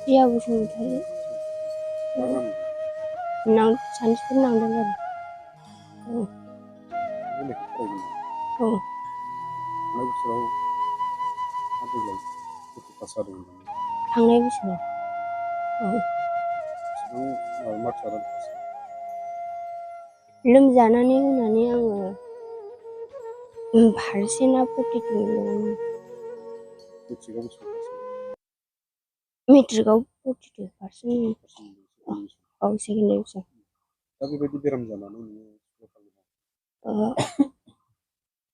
प्रिया बसुमतारी सानैसोफोर नांदों आरो थांनाय बोसोराव लोमजानानै होनानै आङो पारसेन्टआ 42 मोनदोंमोन। मेट्रिकआव 42% औ सेकेन्ड डिभिजन। दा बेबायदि बेराम जानानै नोङो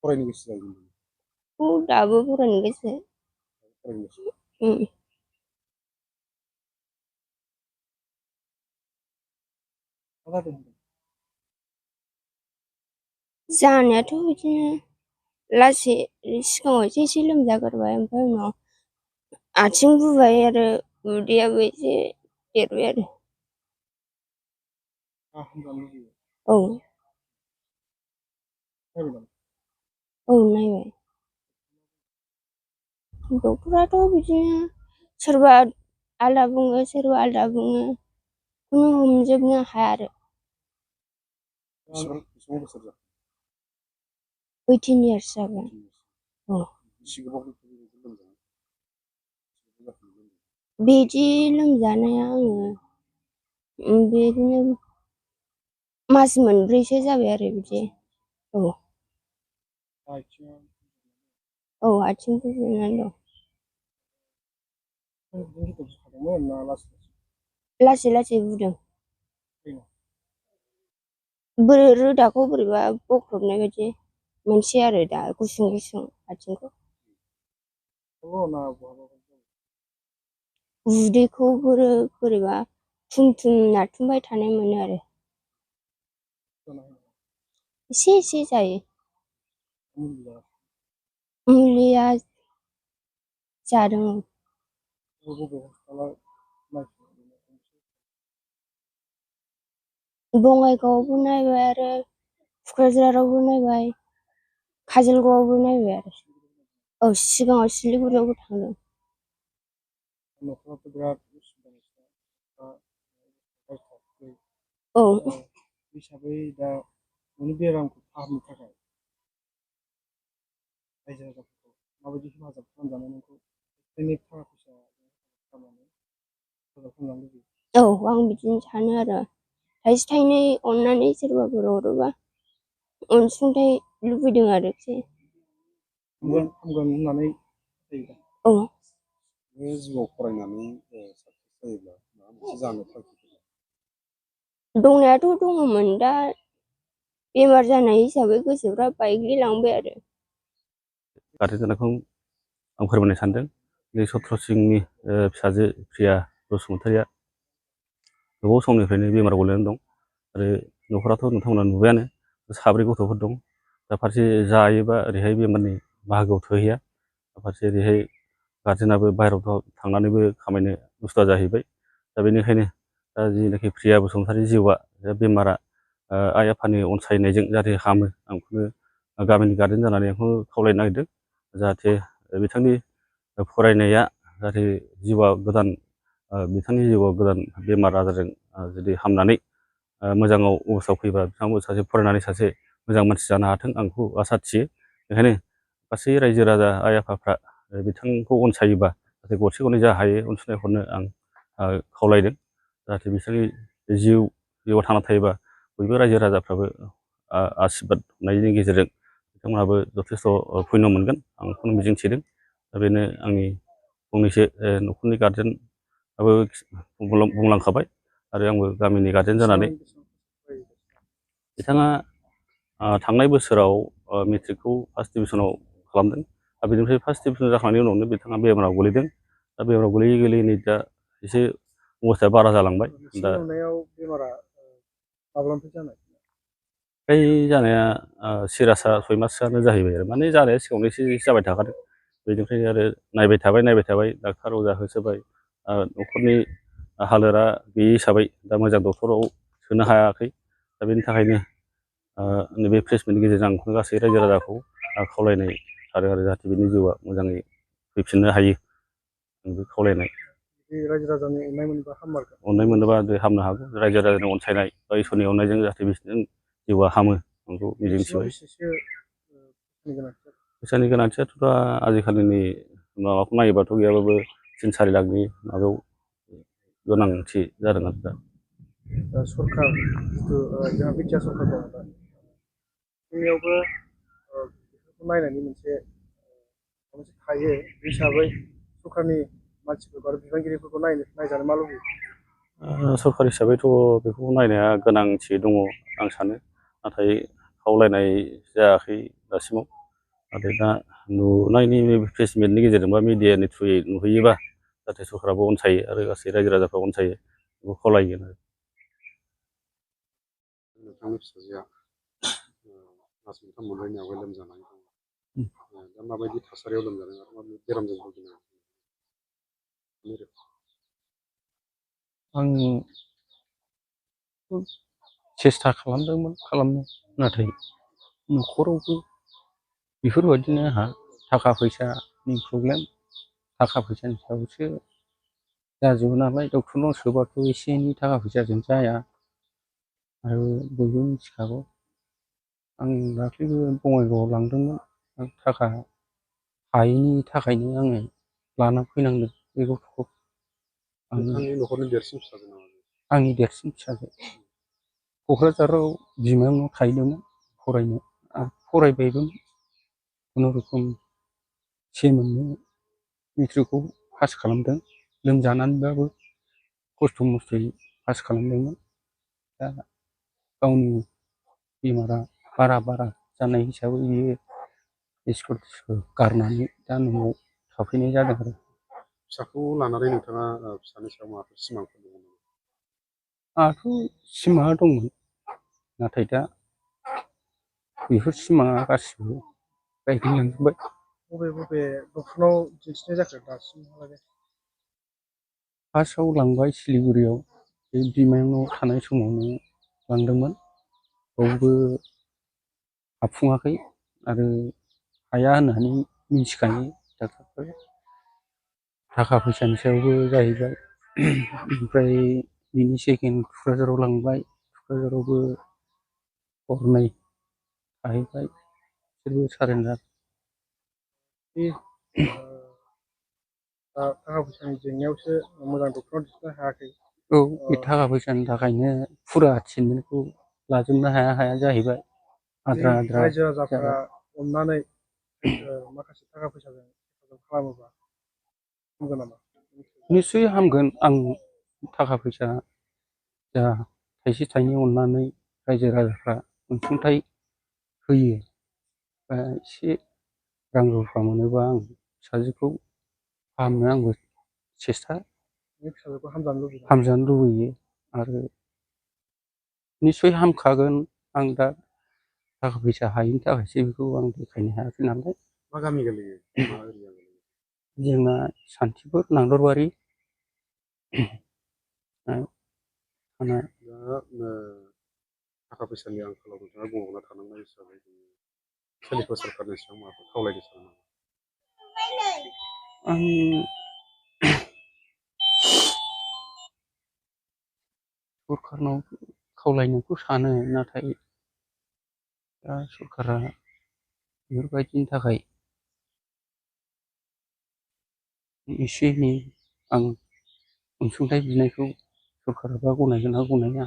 फरायनो गोसो जायोमोन? दाबो फरायनो गोसो। जानायाथ' बिदिनो लासै सिगाङाव एसे लोमजाग्रोबाय ओमफ्राय उनाव आथिं बुबाय आरो उदैयाबो एसे देरबाय आरो औ नायबाय। डक्टराथ' बिदिनो सोरबा आलदा बुङो सोरबा आलदा बुङो खुनु हमजोबनो हाया आरो। 18 इयार्स जाबाय। औ बिदि लोमजानाया आङो बिदिनो मास मोनब्रैसो जाबाय आरो बिदि। औ आथिं बुजोबनानै दं। लासै लासै बुदों। रोदाखौ बोरैबा बख्रबनाय बायदि मोनसे आरो दा गुसुं गुसुं आथिंखौ। उदैखौ बोरैबा थुम थुम नारथुमबाय थानाय मोनो आरो। एसे जायो। मुलिया जादों। बङाइगावआवबो नायबाय आरो क'क्राझारावबो नायबाय काजलगावआवबो नायबाय आरो। औ सिगाङाव सिलिगुरियावबो थांदों। औ हिसाबै दा नोंनि बेरामखौ फाहामनो थाखाय रायजो राजाफोरखौ माबायदि हेफाजाब खालामजानो नोंखौ थाखा फैसा खालामनानै हेफाजाब खालामनो लुबैयो? औ आं बिदिनो सानो आरो थाइसे थाइनै अननानै सोरबाफोर हरोबा अनसुंथाइ लुबैदों आरोखि। हामगोन होननानै औ बे जिउआव फरायनानै साक्सेस जायोब्ला माबा मोनसे जानो थांखि दंनायाथ' दङमोन दा बेमार जानाय हिसाबै गोसोफ्रा बायग्लिलांबाय आरो। गारजेन जानायखौ आं फोरमायनो सानदों जे सत्र सिंहनि फिसाजो प्रिया बसुमतारिया गोबाव समनिफ्रायनो बेमार गोलैनानै दं आरो न'खराथ' नोंथांमोना नुबायानो 7 गथ'फोर दं। दा फारसे जायोबा ओरैहाय बेमारनि बाहागोआव थोहैया, फारसे ओरैहाय गारजेनाबो बाहेरायाव थांनानैबो खामायनो उसुबिदा जाहैबाय। दा बेनिखायनो दा जिनाखि प्रिया बसुमतारिनि जिउआ बेमारा आइ आफानि अनसायनायजों जाहाथे हामो आं बेखौनो गामिनि गारजेन जानानै आंखौ खावलायनो नागिरदों। जाहाथे बिथांनि फरायनाया जाहाथे जिउआ गोदान बिथांनि जिउआव गोदान बेमार आजारजों जुदि हामनानै मोजाङाव अबस्थायाव फैबा बिथांआबो सासे फरायनानै सासे मोजां मानसि जानो हाथों आं बेखौ आसा थियो। बेखायनो गासै रायजो राजा आइ आफाफ्रा बिथांखौ अनसायोबा जाहाथे गरसे गरनै जा हायो अनसुंथाइ हरनो आं खावलायदों। जाहाथे बिसोरनि जिउआव थांना थायोबा बयबो रायजो राजाफ्राबो आसिरबाद होनायनि गेजेरजों बिथांमोनहाबो जथेस्थ' पुण्य मोनगोन आं बेखौनो मिजिंथिदों। दा बेनो आंनि फंनैसो न'खरनि गारजेनाबो बुंलांखाबाय आरो आंबो गामिनि गारजेन जानानै बिथाङा थांनाय बोसोराव मेट्रिकखौ फार्स्ट डिभिजनाव खालामदों। दा बेनिफ्राय फार्स्ट डिभिजन जाखांनायनि उनावनो बिथाङा बेमाराव गोलैदों। दा बेमाराव गोलैयै नै दा एसे अबस्थाया बारा जालांबाय। दा बेमारा माब्लानिफ्राय जानाय? फ्राय जानाया सिरासआ 6 माससोआनो जाहैबाय आरो माने जानाया सिगाङावनो एसे जाबाय थाखादों। बेनिफ्राय आरो नायबाय थाबाय डाक्टार अजा होसोबाय न'खरनि हालोदा गैयि हिसाबै दा मोजां डक्टराव सोनो हायाखै। दा बेनि थाखायनो नैबे प्रेसमेन्टनि गेजेरजों आं गासै रायजो राजाखौ खावलायनाय थादों आरो जाहाथे बिनि जिउआ मोजाङै फैफिननो हायो आं बे खावलायनाय। बे रायजो राजानि अननाय मोनबा हाममारगोन। अननाय मोनोबा हामनो हागौ रायजो राजानि अनसायनाय बा इसोरनि अननायजों जाहाथे बिसोरनि जिउआ हामो बेखौ मिजिंथिबाय। बेसेसो फैसानि गोनांथि? फैसानि गोनांथियाथ' दा आजिखालिनि माबाखौ नायोबाथ' गैयाबाबो 3-4 लाखनि माबायाव गोनांथि जादों आरो दा। सरकार जिथु जोंहा बिटिआर सरकार दङ दा जोंनियावबो बेफोरखौ नायनायनि मोनसे थायो हिसाबै सरकारनि मानसिफोरखौ आरो बिबानगिरिफोरखौ नायजानो मा लुबैयो? सरकार हिसाबैथ' बेखौ नायनाया गोनांथि दङ आं सानो, नाथाय खावलायनाय जायाखै दासिमाव। नाथाय दा नुनायनि प्रेस मिटनि गेजेरजों बा मिडियानि थ्रुयै नुहैयोबा जाहाथे सरकाराबो अनसायो आरो गासै रायजो राजाफ्रा अनसायो बेखौ खावलायो। नोंथांनि फिसाजोआ मास मोनथाम मोनब्रैनि आवगाय लोमजानानै दङ। दा माबायदि थासारियाव लोमजादों आरो माबायदि बेरामजों भुगिनांदों? आं सेस्था खालामदोंमोन खालामनो, नाथाय न'खरावबो बेफोरबायदिनो आंहा थाखा फैसानि प्रब्लेम, थाखा फैसानि सायावसो जाजोबो नालाय। डक्टरनाव सोबाथ' एसे एनै थाखा फैसाजों जाया आरो बयबो मिथिखागौ। आं दाख्लैबो बङाइगावआव लांदोंमोन, थाखा हायैनि थाखायनो आङो लाना फैनांदों बे गथ'खौ। नोंथांनि न'खरनि देरसिन फिसाजो नामा? आंनि देरसिन फिसाजो। क'क्राझाराव बिमायंनाव थाहैदोंमोन फरायनो, आरो फरायबायबो खुनुरुखुम सेमोननो मेट्रिकखौ पास खालामदों। लोमजानानैबाबो खस्थ' मस्थ'यै पास खालामदोंमोन। दा गावनि बेमारा बारा जानाय हिसाबै बियो स्कुल तिस्कुल गारनानै दा न'आव थाफैनाय जादों आरो। फिसाखौ लानानै नोंथाङा फिसानि सायाव माबाफोर सिमांफोर दङ नामा? आंहाथ' सिमां दंमोन, नाथाय दा बेफोर सिमाङा गासिबो बायग्लिलांजोब्बाय। बबे डक्टरनाव दिन्थिनाय जाखो दासिमहालागै? फार्स्टआव लांबाय सिलिगुरियाव, बे बिमायंनाव थानाय समावनो लांदोंमोन। बावबो हाबफुङाखै आरो हाया होननानै मिथिखायो डाक्टारफोर। थाखा फैसानि सायावबो जाहैबाय। ओमफ्राय बिनि सेकेन्ड क'क्राझाराव लांबाय, क'क्राझारावबो हरनै थाहैबाय, बिसोरबो सारेन्डार। बे थाखा फैसानि जेंनायावसो मोजां डक्टरनाव दिन्थिनो हायाखै। औ, बे थाखा फैसानि थाखायनो फुरा ट्रिटमेन्टखौ लाजोबनो हाया जाहैबाय। आद्रा रायजो राजाफोरा जाबाय। अननानै माखासे थाखा फैसाजों हेफाजाब खालामोबा हामगोन नामा? निस्सय हामगोन। आं थाखा फैसा जा थाइसे थाइनै अननानै रायजो राजाफ्रा अनसुंथाइ होयो, बा एसे रां रुफा मोनोबा आं फिसाजोखौ फाहामनो आंबो सेस्था फिसाजोखौ हामजानो लुबैदों। हामजानो लुबैयो आरो निस्सय हामखागोन। आं दा थाखा फैसा हायिनि थाखायसो बेखौ आं देखायनो हायाखै नालाय। मा गामि गोलैयो? मा एरिया गोलैयो? जोंना सान्थिपुर नांदरबारि। दा थाखा फैसानि आंखालाव नोंथाङा गंग'ना थानांनाय हिसाबै सोलिफु सरकारनि सायाव माबाफोर खावलायनो सानो नामा? आं सरकारनाव खावलायनोखौ सानो, नाथाय दा सरकारा बेफोरबायदिनि थाखाय एसे एनै आं अनसुंथाइ बिनायखौ सरकाराबा गनायगोन ना गनाया।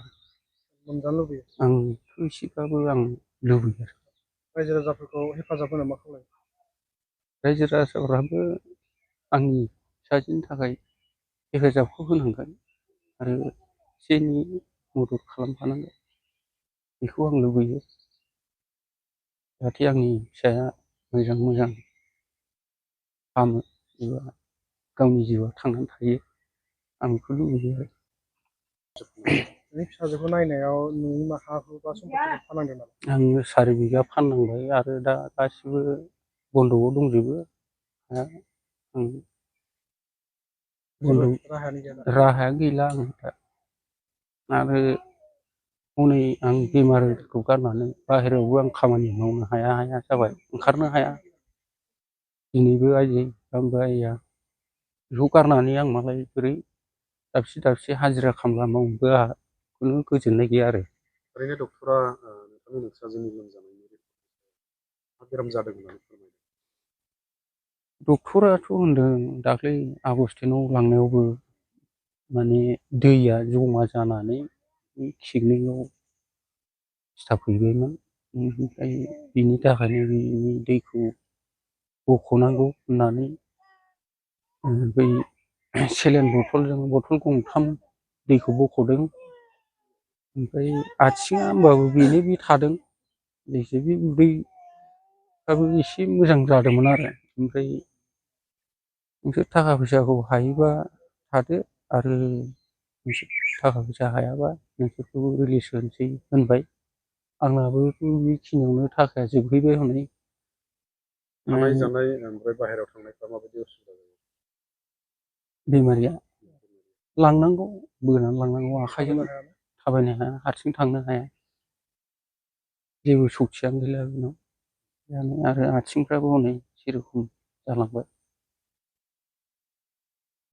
मोनजानो लुबैयो। आंथ' एसेबाबो आं लुबैयो आरो। रायजो राजाफोरखौ हेफाजाब होनो मा खावलायो? रायजो राजाफ्राबो आंनि फिसाजोनि थाखाय हेफाजाबखौ होनांगोन आरो एसे एनै मदद खालामफानांगोन, बेखौ आं लुबैयो। जाहाथे आंनि फिसाया मोजां हामो एबा गावनि जिउआ थांनानै थायो, आं बेखौ लुबैयो आरो। नोंनि फिसाजोखौ नायनायाव नोंनि हा हु बा सम्पतिखौ फाननांदों नामा? आङो 4 बिगा फाननांबाय आरो दा गासिबो बन्दकआव दंजोबो। राहाया गैला आं दा। आरो हनै आं बेमारखौ गारनानै बाहेरायावबो आं खामानि मावनो हाया जाबाय, ओंखारनो हाया। दिनैबो आइयै गाबोनबो आइया, बेखौ गारनानै आं मालाय बोरै दाबसे दाबसे हाजिरा खामला मावनोबो आंहा खुनु गोजोननाय गैया आरो। ओरैनो डक्टरा नोंथांनि फिसाजोनि लोमजानायनि मा बेराम जादों होननानै फोरमायदों? डक्टराथ' होनदों दाख्लै आगस्टिनाव लांनायावबो माने दैया जमा जानानै किडनियाव सिथाबहैबायमोन। ओमफ्राय बिनि थाखायनो बिनि दैखौ बख'नांगौ होननानै बै सेलेन बथल गंथाम दैखौ बख'दों। ओमफ्राय आथिङा होमबाबो बेनो बे थादों। जायखिजाया बे उदैफ्राबो एसे मोजां जादोंमोन आरो। ओमफ्राय नोंसोर थाखा फैसाखौ हायोबा थादो आरो नोंसोर थाखा फैसा हायाबा नोंसोरखौबो रिलिज होनोसै होनबाय। आंनाबोथ' बेखिनियावनो थाखाया जोबहैबाय हनै। थानाय जानाय ओमफ्राय बाहेरायाव थांनायफ्रा माबायदि उसुबिदा जायो? बेमारिया लांनांगौ, बोनानै लांनांगौ आखाइजों थाबायनो हाया, हारसिं थांनो हाया। जेबो सक्तियानो गैला बेनाव। आरो आथिंफ्राबो हनै जेरखम जालांबाय।